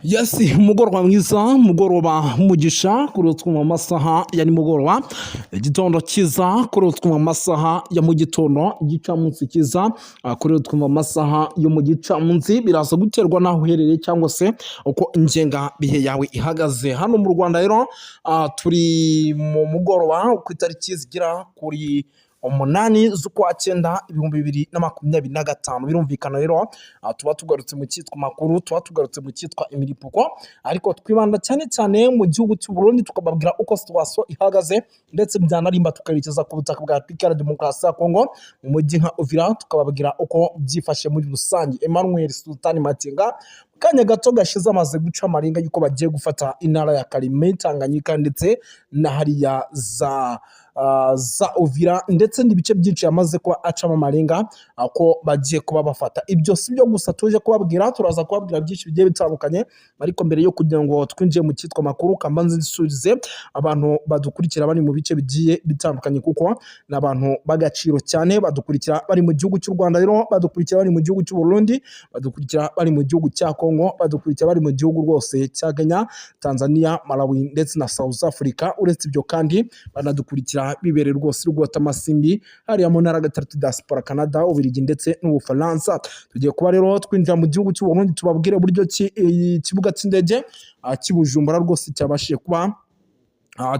Yes, umugoroba mwiza, umugoroba w'umugisha kuri utwo mu masaha ya nimugoroba, igitondo cyiza kuri utwo mu masaha ya mu gitondo, igicamunsi cyiza kuri utwo mu masaha yo mu gicamunsi. Biraza guterwa n'aho uherereye cyangwa se uko ingengabihe yawe ihagaze. Hano mu Rwanda rero turi mu mugoroba ku itariki zigera kuri 8 z'ukwa cyenda 2025. Birumvikana rero, tuba tugarutse mu cyitwa makuru, tuba tugarutse mu cyitwa imiripuko, ariko twibanda cyane cyane mu gihugu cy'u Burundi, tukababwira uko situation ihagaze, ndetse byanarimba tukerekeza ku butaka bwa Repubulika ya Demokarasi ya Kongo, mu mujyi nka Uvira, tukababwira uko byifashe muri rusange. Emmanuel Sultani Makenga mu kanya gato gashize amaze guca amarenga y'uko bagiye gufata intara ya Kalemi, Tanganyika ndetse na hariya za Uvira, ndetse n'ibice byinshi yamaze kuba acamo amarenga ko bagiye kuba bafata. Ibyo si byo gusa tuje kubabwira, turaza kubabwira byinshi bigiye bitandukanye. Ariko mbere yo kugira ngo twinjiye mu cyitwa makuru, kambanze nsubize abantu badukurikira bari mu bice bigiye bitandukanye, kuko ni abantu b'agaciro cyane. Badukurikira bari mu gihugu cy'u Rwanda rero, badukurikira bari mu gihugu cy'u Burundi, badukurikira bari mu gihugu cya Kongo, badukurikira bari mu gihugu rwose cya Kenya, Tanzania, Malawi ndetse na South Africa. Uretse ibyo kandi, banadukurikira bibereye rwose Rwota Masimbi hariya mu ntara gatatu, diaspora, Canada, Ububiligi ndetse n'Ubufaransa. Tugiye kuba rero twinjira mu gihugu cy'u Burundi, tubabwire buryo ki ikibuga cy'indege cy'i Bujumbura rwose cyabashije kuba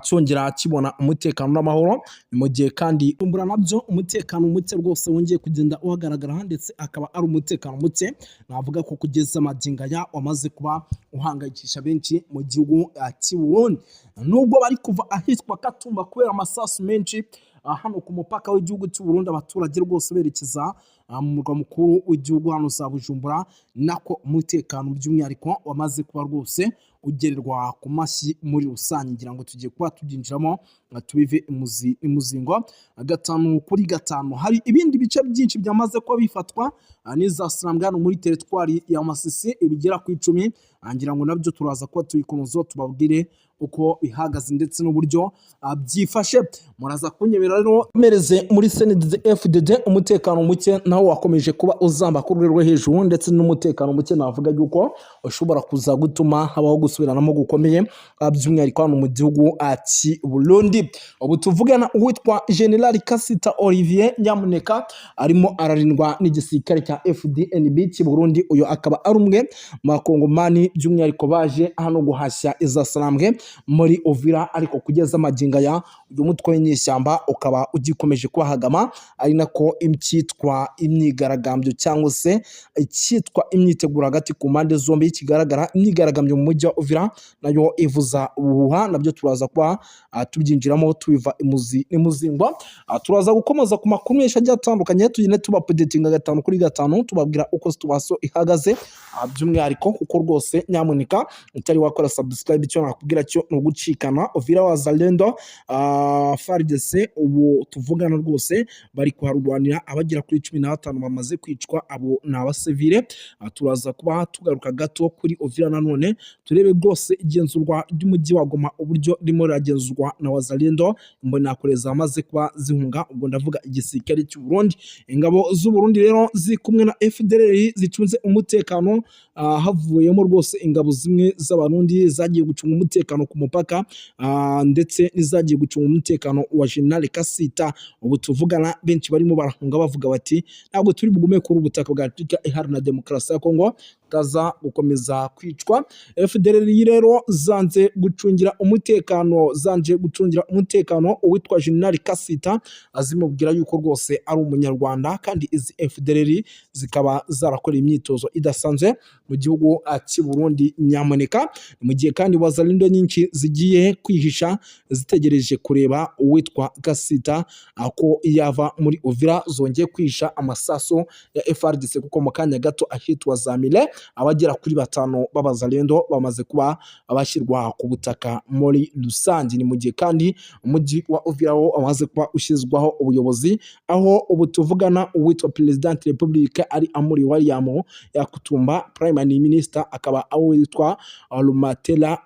cyongera kibona umutekano n'amahoro. Ni mu gihe kandi Bujumbura nabyo umutekano muke rwose wongeye kugenda uhagaragara, ndetse akaba ari umutekano muke navuga ko kugeza magingo aya wamaze kuba uhangayikisha benshi mu gihugu cy'i Burundi, nubwo bari kuva ahitwa Katumba kubera amasasu menshi hano ku mupaka w'igihugu cy'u Burundi, abaturage rwose berekeza mu murwa mukuru w'igihugu hano za Bujumbura, nako umutekano by'umwihariko wamaze kuba rwose ugererwa ku mashyi muri rusange. Ngira ngo tugiye kuba tubyinjiramo tubive imuzi imuzingo gatanu kuri gatanu. Hari ibindi bice byinshi byamaze kuba bifatwa n'iza Sarambwe hano muri teritwari ya Masisi bigera ku 10. Ngira ngo nabyo turaza kuba tuyikomozaho, tubabwire uko bihagaze ndetse n'uburyo byifashe. Muraza kunyemera rero mereze muri CNDD FDD. Umutekano muke nawo wakomeje kuba uzamba ku rwego rwo hejuru, ndetse n'umutekano muke navuga yuko ushobora kuza gutuma habaho gusubiranamo gukomeye, by'umwihariko hano mu gihugu cy'i Burundi. Ubu tuvugana, uwitwa General Kasita Olivier nyamuneka arimo ararindwa n'igisirikare cya FDNB cy'i Burundi. Uyu akaba ari umwe mu bakongomani by'umwihariko baje hano guhashya iza Sarambwe muri Uvira, ariko kugeza magingo aya uyu mutwe w'inyeshyamba ukaba ugikomeje kubahagama, ari nako icyitwa imyigaragambyo cyangwa se icyitwa imyiteguro hagati ku mpande zombi kigaragara. Imyigaragambyo mu mujyi wa Uvira nayo ivuza ubuhuha, nabyo turaza kuba tubyinjiramo tubiva imuzi n'imuzingwa. Turaza gukomeza ku makuru menshi agiye atandukanye, tugende tubaupdatinga gatanu kuri gatanu, tubabwira uko situation ihagaze, by'umwihariko kuko rwose nyamuneka utari wakora subscribe, icyo nakubwira cyo ni ugucikana. Uvira, Wazalendo, FARDC ubu tuvugana rwose bari kuharwanira, abagera kuri 15 bamaze kwicwa, abo ni abasivile. Turaza kuba tugaruka gato kuri Uvira nanone, turebe rwose igenzurwa ry'umujyi wa Goma uburyo ririmo riragenzurwa na Wazalendo, Imbonerakure zamaze kuba zihunga. Ubwo ndavuga igisirikare cy'u Burundi. Ingabo z'u Burundi rero ziri kumwe na FDLR zicunze umutekano, havuyemo rwose ingabo zimwe z'Abarundi zagiye gucunga umutekano ku mupaka, ndetse n'izagiye gucunga umutekano wa General Kasita. Ubu tuvugana benshi barimo barahunga, bavuga bati: "Ntabwo turi bugume kuri ubu butaka bwa Repubulika Iharanira Demokarasi ya Kongo tutaza gukomeza kwicwa." FDLR rero zanze gucungira umutekano, zanje gucungira umutekano uwitwa General Kasita, azimubwira yuko rwose ari umunyarwanda, kandi izi FDLR zikaba zarakoreye imyitozo idasanzwe mu gihugu cy'i Burundi nyamuneka. Mu gihe kandi Wazalendo nyinshi zigiye kwihisha zitegereje kureba uwitwa Kasita ko yava muri Uvira, zongeye kwihisha amasaso ya FARDC, kuko mu kanya gato ahitwa Zamile abagera kuri batanu b'Abazalendo bamaze kuba bashyirwa ku butaka muri rusange. Ni mu gihe kandi umujyi wa Uvira wo wamaze kuba ushyizwaho ubuyobozi, aho ubu tuvugana uwitwa President Republika ari Amuri William Yakutumba, Prime Minister akaba uwitwa Rumatera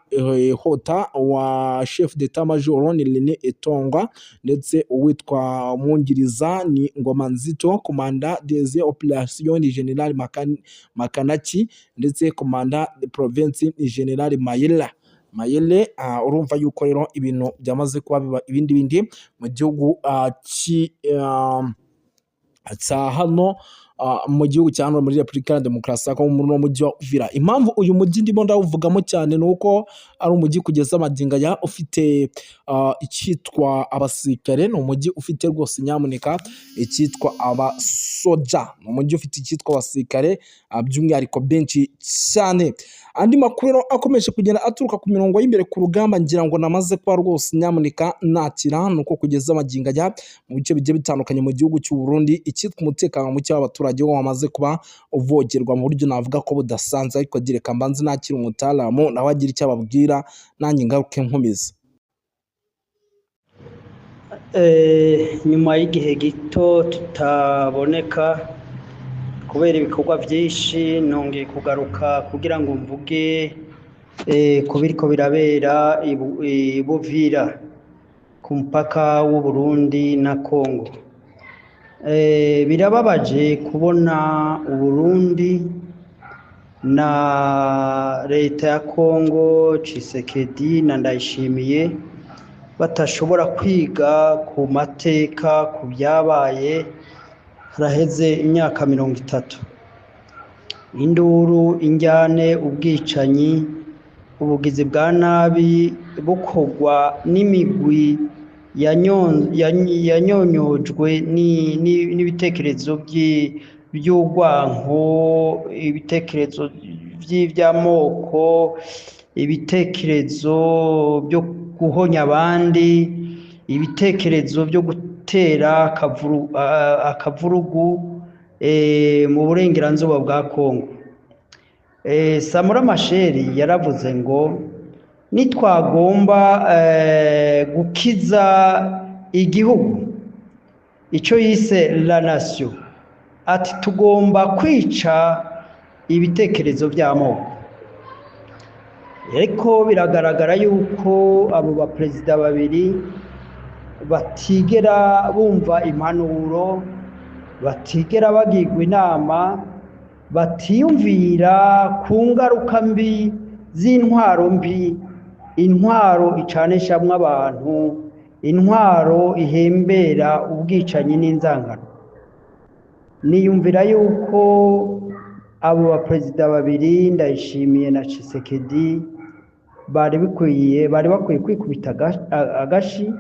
Hota, wa chef d'état major ni Rene Etonga, ndetse uwitwa Mwungiriza ni Ngoma Nzito, commandant des opérations ni General Makanaki. Lubumbashi, ndetse commandant de province ni General Mayela Mayele. Urumva yuko rero ibintu byamaze kuba biba ibindi bindi mu gihugu cya hano, mu gihugu cya hano muri Repubulika ya Demokarasi ya Kongo, muri uno mujyi wa Uvira. Impamvu uyu mujyi ndimo ndawuvugamo cyane ni uko ari umujyi kugeza magingo aya ufite icyitwa abasirikare. Ni umujyi ufite rwose nyamuneka icyitwa abasoja, ni umujyi ufite icyitwa abasirikare, by'umwihariko benshi cyane. Andi makuru rero akomeje kugenda aturuka ku mirongo y'imbere ku rugamba, ngira ngo namaze kuba rwose nyamuneka nakira, ni uko kugeza magingo aya mu bice bigiye bitandukanye mu gihugu cy'u Burundi icyitwa umutekano muke w'abaturage wo wamaze kuba uvogerwa mu buryo navuga ko budasanzwe. Ariko reka mbanze nakira umutaramu nawe agira icyo ababwira, nanjye ngaruke nkomeza. Nyuma y'igihe gito tutaboneka kubera ibikorwa byinshi, nongeye kugaruka kugira ngo mvuge ku biriko birabera i Buvira ku mupaka w'u Burundi na Kongo. Birababaje kubona Uburundi na leta ya Kongo, Tshisekedi na Ndayishimiye, batashobora kwiga ku mateka, ku byabaye haraheze imyaka 30. Induru, injyane, ubwicanyi, ubugizi bwa nabi bukorwa n'imigwi yanyonyojwe n'ibitekerezo by'urwanko, ibitekerezo by'iby'amoko, ibitekerezo byo guhonya abandi, ibitekerezo byo gutera akavurugu mu burengerazuba bwa Kongo. Samora Machel yaravuze ngo nitwagomba gukiza igihugu, icyo yise la nation, ati tugomba kwica ibitekerezo by'amoko. Ariko biragaragara yuko abo baperezida babiri batigera bumva impanuro, batigera bagirwa inama, batiyumvira ku ngaruka mbi z'intwaro mbi, intwaro icanishamwo abantu, intwaro ihembera ubwicanyi n'inzangano. Niyumvira yuko abo baperezida babiri, Ndayishimiye na Tshisekedi, bari bakwiye kwikubita agashi,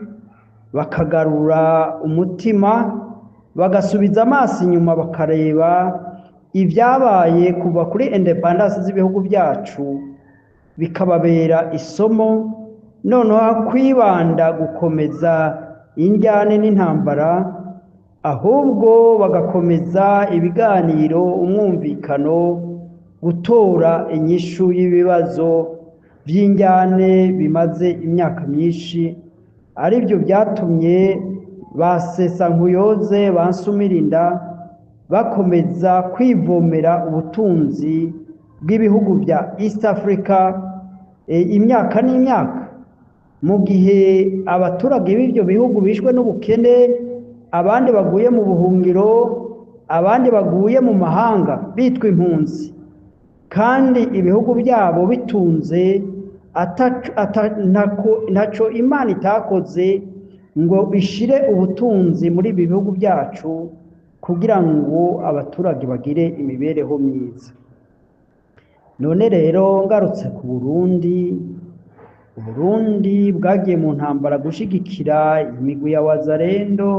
bakagarura umutima, bagasubiza amaso inyuma, bakareba ibyabaye kuva kuri indépendance z'ibihugu byacu, bikababera isomo, noneho kwibanda gukomeza injyane n'intambara, ahubwo bagakomeza ibiganiro, umwumvikano, gutora inyishu y'ibibazo by'injyane bimaze imyaka myinshi, aribyo byatumye ba Sesankuyoze, ba Nsumirinda bakomeza kwivomera ubutunzi bw'ibihugu bya East Africa imyaka n'imyaka, mu gihe abaturage b'ibyo bihugu bishwe n'ubukene, abandi baguye mu buhungiro, abandi baguye mu mahanga bitwa impunzi, kandi ibihugu byabo bitunze, ntaco Imana itakoze ngo ishire ubutunzi muri ibi bihugu byacu kugira ngo abaturage bagire imibereho myiza. None rero ngarutse ku Burundi, Uburundi bwagiye mu ntambara gushigikira imigwi ya Wazalendo,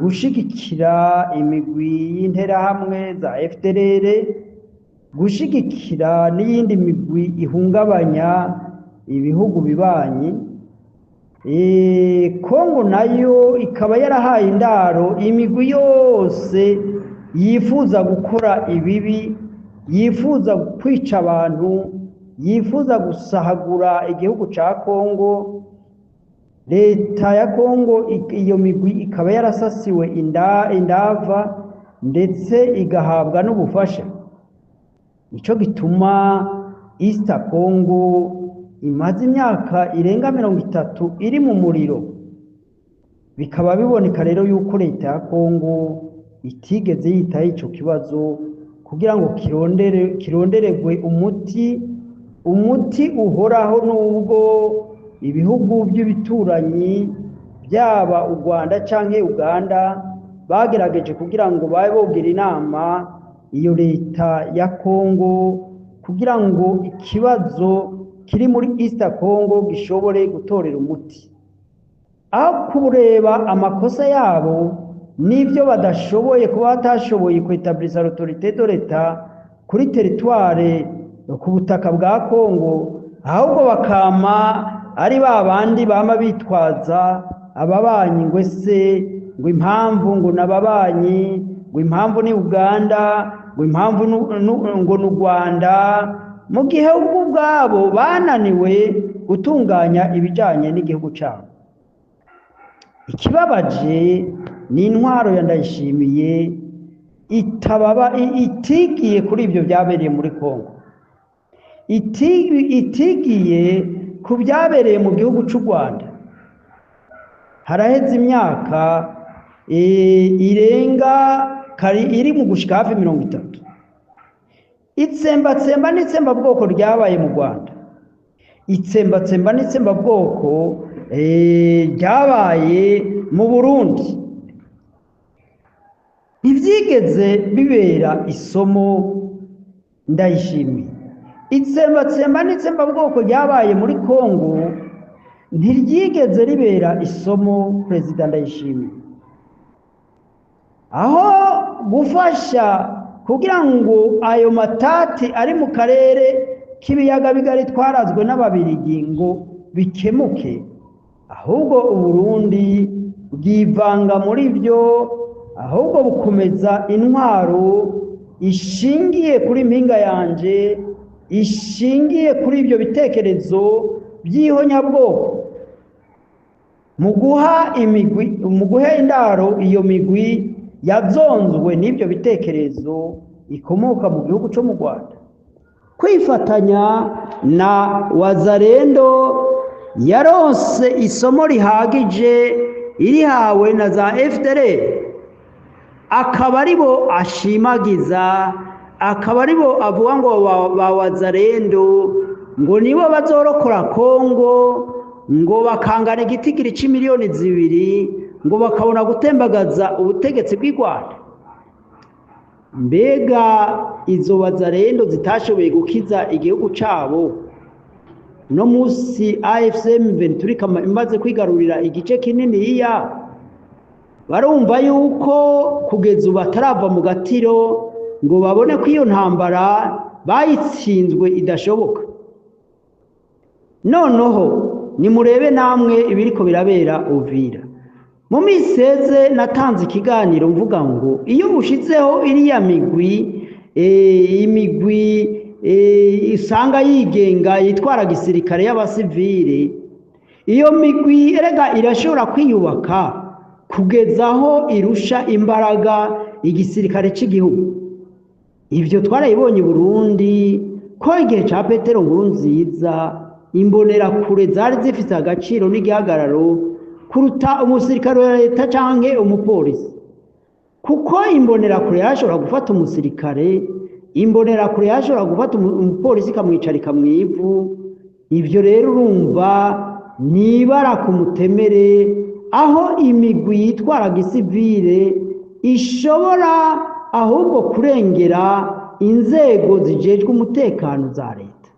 gushigikira imigwi y'interahamwe za FDLR, gushigikira n'iyindi migwi ihungabanya ibihugu bibanyi. Kongo nayo ikaba yarahaye indaro imigwi yose yifuza gukora ibibi, yifuza kwica abantu, yifuza gusahagura igihugu ca Kongo. Leta ya Kongo, iyo migwi ikaba yarasasiwe indava, ndetse igahabwa n'ubufasha. Nico gituma East Congo imaze imyaka irenga 30 iri mu muriro. Bikaba biboneka rero yuko leta ya Kongo itigeze yitaho ico kibazo. kugira ngo kironderegwe umuti uhoraho, nubwo ibihugu by'ibituranyi byaba u Rwanda canke Uganda bagerageje kugira ngo babe bogira inama iyo leta ya Kongo kugira ngo ikibazo kiri muri East Congo gishobore gutorera umuti. Aho kureba amakosa yabo n'ibyo badashoboye, kuba batashoboye kwetablisa l'autorité de l'État kuri territoire, ku butaka bwa Kongo, ahubwo bakama ari ba bandi bama bitwaza ababanyi ngo ese ngo impamvu ngo n'ababanyi, ngo impamvu ni Uganda, ngo impamvu ngo ni u Rwanda, mu gihe ubwo ubwabo bananiwe gutunganya ibijanye n'igihugu cyabo. Ikibabaje ni intwaro ya Ndayishimiye itababa itigiye kuri ibyo byabereye muri Kongo, itigiye ku byabereye mu gihugu cy'u Rwanda. Haraheze imyaka irenga kari iri mu gushika hafi 30, itsembatsemba n'itsembabwoko ryabaye mu Rwanda, itsembatsemba n'itsembabwoko ryabaye mu Burundi, ntibyigeze bibera isomo Ndayishimiye. Itsembatsemba n'itsembabwoko ryabaye muri Kongo ntiryigeze ribera isomo Perezida Ndayishimiye. Aho gufasha kugira ngo ayo matati ari mu karere k'ibiyaga bigari twarazwe n'Ababirigi ngo bikemuke, ahubwo Uburundi bwivanga muri byo, ahubwo bukomeza intwaro ishingiye kuri mpinga yanje, ishingiye kuri ibyo bitekerezo by'ihonyabwoko, mu guha imigwi, mu guha indaro iyo migwi yazonzwe n'ibyo bitekerezo ikomoka mu gihugu cyo mu Rwanda. Kwifatanya na Wazalendo yaronse isomo rihagije irihawe na za FDLR, akaba aribo ashimagiza, akaba aribo avuga ngo ba Wazalendo ngo nibo bazorokora Kongo, ngo bakangana igitigiri c'imiliyoni 2, ngo bakabona gutembagaza ubutegetsi bw'i Rwanda. Mbega izo Wazalendo zitashoboye gukiza igihugu cabo, no musi AFC M23 imaze kwigarurira igice kinini iya, barumva yuko kugeza ubu batarava mu gatiro ngo babone ko iyo ntambara bayitsinzwe idashoboka. Noneho nimurebe namwe ibiriko birabera Uvira. Mu miseze natanze ikiganiro mvuga ngo iyo ushizeho iriya migwi, imigwi isanga yigenga yitwara gisirikare y'abasivile, iyo migwi erega irashobora kwiyubaka kugeza aho irusha imbaraga igisirikare cy'igihugu. Ibyo twarayibonye i Burundi ko igihe ca Petero Nkurunziza imbonerakure zari zifite agaciro n'igihagararo kuruta umusirikare wa leta canke umupolisi, kuko imbonerakure yashobora gufata umusirikare, imbonerakure yashobora gufata umupolisi ikamwicarika mw'ivu. Ibyo rero urumva nibara ku mutemere aho imigwi yitwara gisivile ishobora ahubwo kurengera inzego zijejwe umutekano za leta,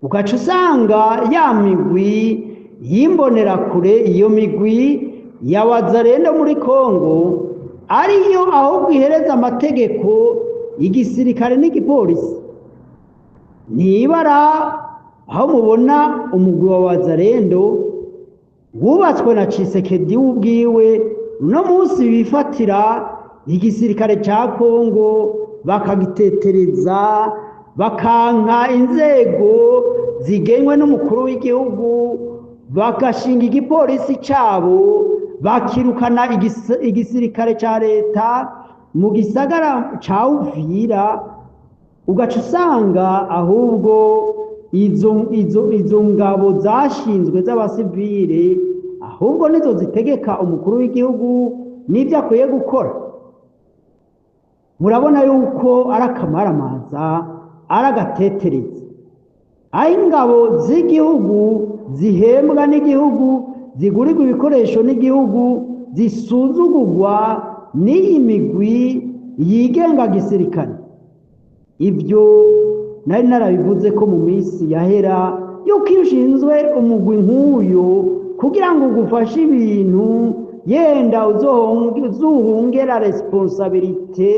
ugaca usanga ya migwi y'imbonerakure, iyo migwi ya Wazalendo muri Kongo ariyo ahubwo ihereza amategeko igisirikare n'igipolisi. Nibara aho mubona umugwi wa Wazalendo wubatswe na Tshisekedi ubwiwe, uno munsi bifatira igisirikare ca Kongo bakagitetereza, bakanka inzego zigenwe n'umukuru w'igihugu, bagashinga igipolisi cabo, bakirukana igisirikare ca leta mu gisagara ca Uvira. Ugaca usanga ahubwo izo ngabo zashinzwe z'abasivile ahubwo nizo zitegeka umukuru w'igihugu n'ibyo akwiye gukora. Murabona yuko ari akamaramaza, ari agatetereza, aho ingabo z'igihugu zihembwa n'igihugu, zigurirwa ibikoresho n'igihugu, zisuzugurwa n'iyi migwi yigenga gisirikare. Ibyo nari narabivuze ko mu minsi yahera yuko iyo ushinzwe umugwi nk'uyu kugira ngo ugufashe ibintu, yenda uzuhunge la responsabilité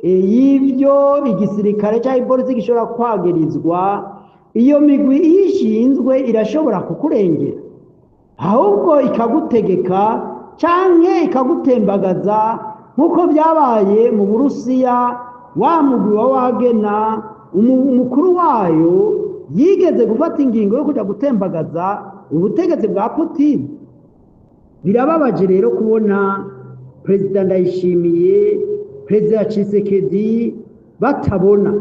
y'ibyo igisirikare cyangwa ipolisi gishobora kwagirizwa, iyo migwi iyo ishinzwe irashobora kukurengera, ahubwo ikagutegeka canke ikagutembagaza, nk'uko byabaye mu Burusiya. Wa mugwi wa Wagner, umukuru wayo yigeze gufata ingingo yo kuja gutembagaza ubutegetsi bwa Putin. Birababaje rero kubona Perezida Ndayishimiye, Perezida Tshisekedi batabona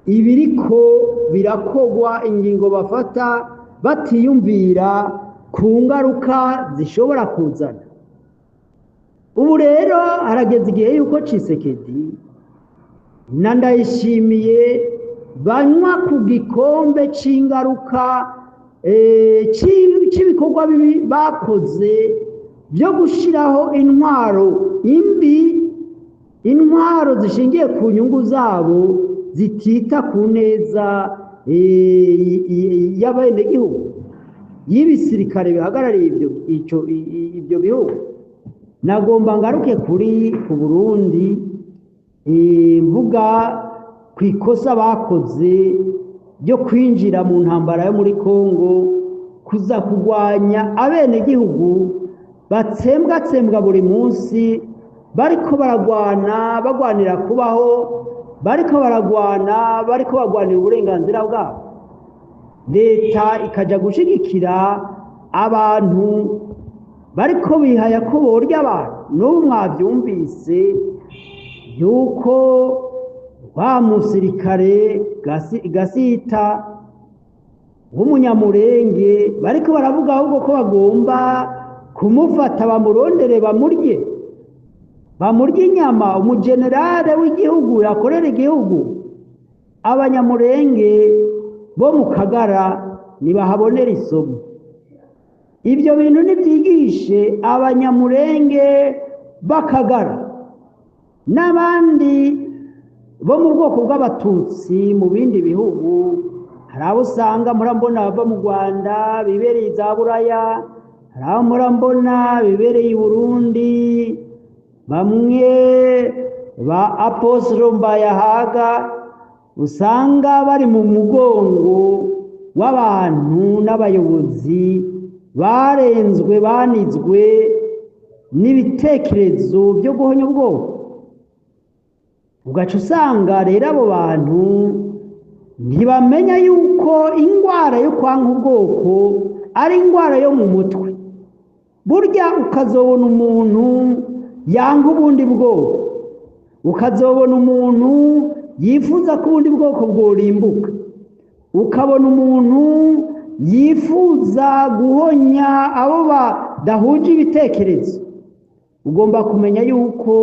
ibiriko birakogwa, ingingo bafata batiyumvira ku ngaruka zishobora kuzana. Ubu rero harageze igihe yuko Tshisekedi na Ndayishimiye banywa ku gikombe c'ingaruka c'ibikorwa bibi bakoze byo gushiraho intwaro imbi, intwaro zishingiye ku nyungu zabo zitita ku neza y'abenegihugu, y'ibisirikare bihagarariye ibyo bihugu. Nagomba ngaruke kuri ku Burundi, mvuga ku ikosa bakoze ryo kwinjira mu ntambara yo muri Kongo, kuza kurwanya abenegihugu batsembwatsembwa buri munsi, bariko baragwana, bagwanira kubaho, bariko baragwana, bariko bagwanira uburenganzira bwabo. Leta ikaja gushigikira abantu bariko bihaya ko borya abantu. N'ubu mwavyumvise yuko wa musirikare Gasita w'umunyamurenge bariko baravuga ahubwo ko bagomba kumufata bamurondere bamurye, bamurye inyama, umugenerale w'igihugu yakorera igihugu. Abanyamurenge bo mu Kagara ntibahabonera isomo. Ibyo bintu nibyigishe abanyamurenge b'Akagara n'abandi bo mu bwoko bw'abatutsi mu bindi bihugu. Hari abo usanga murambona bava mu Rwanda bibereye za Buraya, hari abo murambona bibereye i Burundi, bamwe ba Apostolo Mbayahaga usanga bari mu mugongo w'abantu n'abayobozi barenzwe, banizwe n'ibitekerezo byo guhonya ubwoko. Ugaca usanga rero abo bantu ntibamenya yuko indwara yo kwanka ubwoko ari indwara yo mu mutwe. Burya ukazobona umuntu yanga ubundi bwoko, ukazobona umuntu yifuza ko ubundi bwoko bworimbuka, ukabona umuntu yifuza guhonya abo badahuje ibitekerezo, ugomba kumenya yuko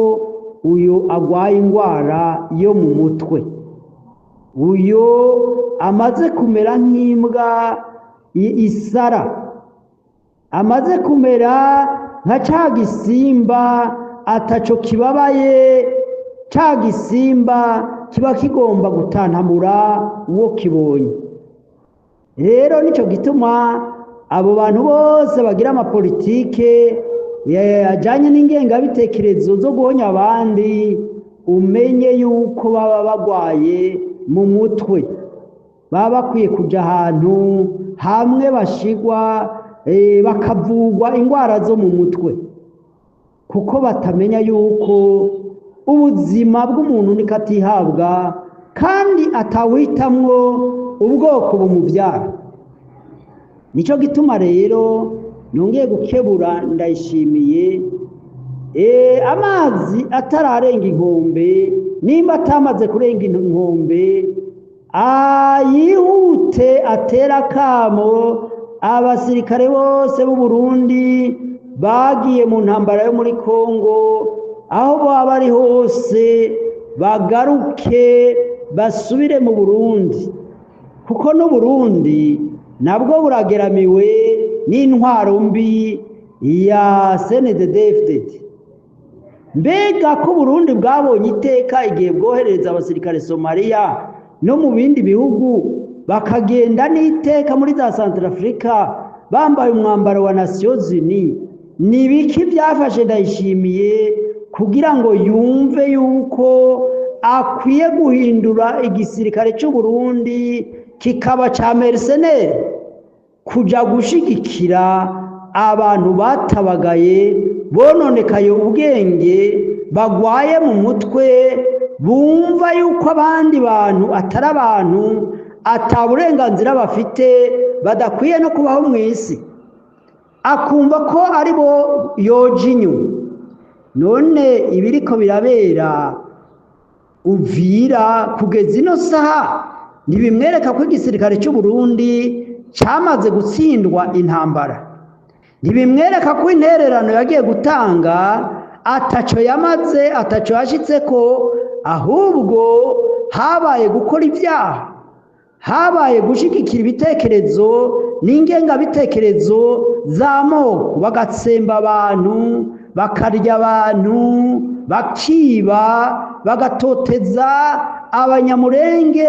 uyu agwaye indwara yo mu mutwe, uyu amaze kumera nk'imbwa isara, amaze kumera nka ca gisimba ataco kibabaye, ca gisimba kiba kigomba gutantamura uwo kibonye. Rero nico gituma abo bantu bose bagira amapolitike ajanye n'ingengabitekerezo zo guhonya abandi, umenye yuko baba bagwaye mu mutwe, baba bakwiye kuja ahantu hamwe bashigwa, bakavugwa indwara zo mu mutwe, kuko batamenya yuko ubuzima bw'umuntu niko atihabwa, kandi atawitamwo ubwoko bumuvyara. Nico gituma rero nongeye gukebura Ndayishimiye, amazi atararenga inkombe, nimba atamaze kurenga inkombe, ayihute atera akamo abasirikare bose b'u Burundi bagiye mu ntambara yo muri Kongo, aho baba bari hose bagaruke basubire mu Burundi, kuko n'Uburundi nabwo burageramiwe n'intwaro mbi ya CNDD-FDD. Mbega ko Burundi bwabonye iteka igihe bwoherereza abasirikare Somalia no mu bindi bihugu, bakagenda n'iteka muri za Centrafrica bambaye umwambaro wa Nations Unies, ni ibiki byafashe Ndayishimiye kugira ngo yumve yuko akwiye guhindura igisirikare cy'u Burundi kikaba ca mercenaire, kuja gushigikira abantu batabagaye, bononekaye ubwenge, bagwaye mu mutwe, bumva yuko abandi bantu atari abantu, ata burenganzira bafite, badakwiye no kubaho mu isi, akumva ko ari bo yoja inyuma. None ibiriko birabera Uvira kugeza ino saha ntibimwereka ko igisirikare cy'u Burundi cyamaze gutsindwa intambara? Ntibimwereka ko intererano yagiye gutanga ataco yamaze, ataco yashitseko, ahubwo habaye gukora ibyaha, habaye gushigikira ibitekerezo n'ingengabitekerezo z'amoko, bagatsemba abantu, bakarya abantu, bakiba, bagatoteza Abanyamurenge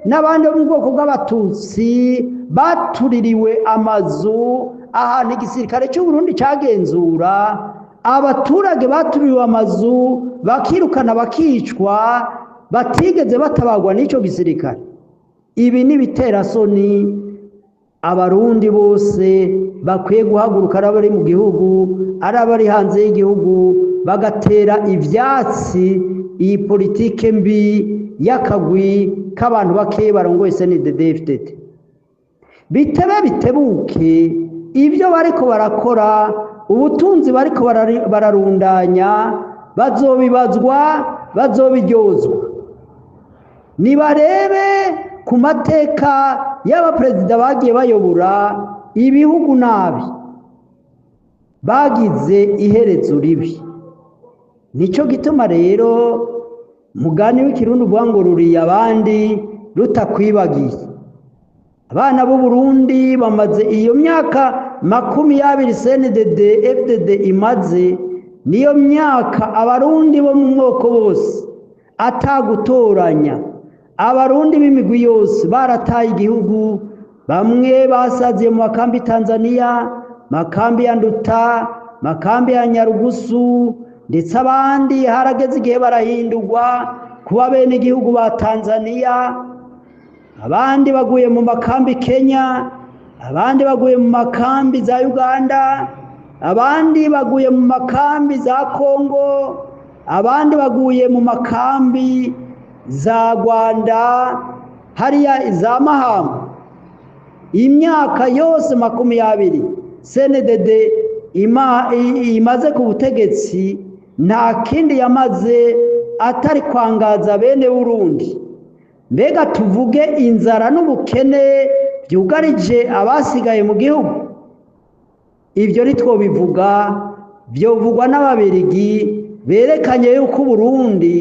n'abandi bo mu bwoko bw'Abatutsi batuririwe amazu ahantu igisirikare cy'u Burundi cagenzura. Abaturage batuririwe amazu bakirukana, bakicwa, batigeze batabagwa n'ico gisirikare. Ibi ni ibiterasoni Abarundi bose bakwiye guhaguruka, ari abari mu gihugu, ari abari hanze y'igihugu, bagatera ivyatsi iyi politike mbi y'akagwi k'abantu bakeyi barongoye CNDD-FDD. Bitebe bitebuke, ibyo bariko barakora, ubutunzi bariko bararundanya, bazobibazwa, bazobiryozwa. Nibarebe ku mateka y'abaperezida bagiye bayobora ibihugu nabi, bagize iherezo ribi. Nico gituma rero mugani w'ikirundi uvuga ngo ruriye abandi rutakwibagiye. Abana b'u Burundi bamaze iyo myaka 20 CNDD FDD imaze, niyo myaka Abarundi bo mu mwoko bose atagutoranya, Abarundi b'imigwi yose barataye igihugu. Bamwe basaziye mu makambi Tanzania, makambi ya Nduta, makambi ya Nyarugusu, ndetse abandi harageze igihe barahindurwa kuba bene igihugu ba Tanzania. Abandi baguye mu makambi Kenya, abandi baguye mu makambi za Uganda, abandi baguye mu makambi za Kongo, abandi baguye mu makambi za Rwanda, hariya za Mahama. Imyaka yose 20 CNDD imaze ku butegetsi, nta kindi yamaze atari kwangaza bene Burundi. Mbega tuvuge inzara n'ubukene byugarije abasigaye mu gihugu? Ibyo ntitwobivuga, byovugwa n'Ababirigi berekanye yuko Burundi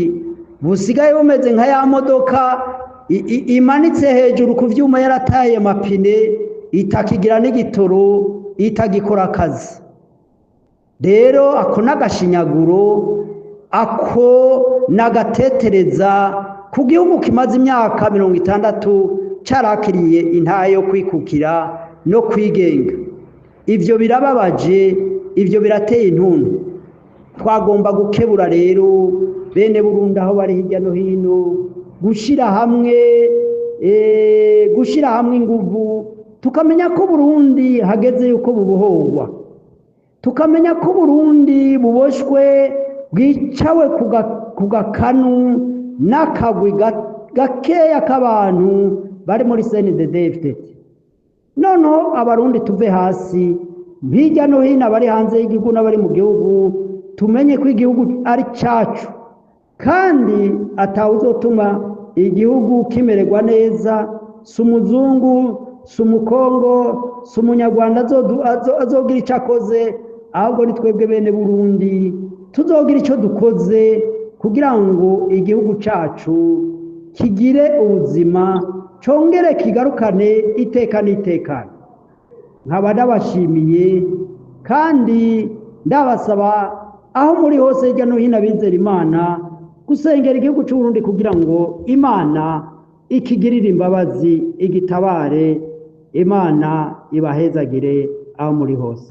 busigaye bumeze nka ya modoka imanitse hejuru ku vyuma, yarataye mapine, itakigira n'igitoro, itagikora akazi. Rero ako n'agashinyaguro, ako n'agatetereza ku gihugu kimaze imyaka 60 carakiriye intahe yo kwikukira no kwigenga. Ivyo birababaje, ivyo birateye intuntu. Twagomba gukebura rero bene Burundi aho bari hirya no hino, gushira hamwe inguvu, tukamenya ko Burundi hageze yuko bubohorwa, tukamenya ko Burundi buboshwe, bwicawe ku gakanu n'akagwi gakeya k'abantu bari muri CNDD-FDD. Noneho Abarundi tuve hasi hirya no hino, abari hanze y'igihugu n'abari mu gihugu, tumenye ko igihugu ari cyacu, kandi atawuzotuma igihugu kimererwa neza, si umuzungu, si umukongo, si umunyarwanda azogira icyo akoze, ahubwo ni twebwe bene Burundi. Tuzogira icyo dukoze kugira ngo igihugu cyacu kigire ubuzima, congere kigarukane iteka n'itekane. Nkaba ndabashimiye kandi ndabasaba aho muri hose hirya no hino abizera Imana gusengera igihugu cy'u Burundi kugira ngo Imana ikigirire imbabazi, igitabare. Imana ibahezagire aho muri hose.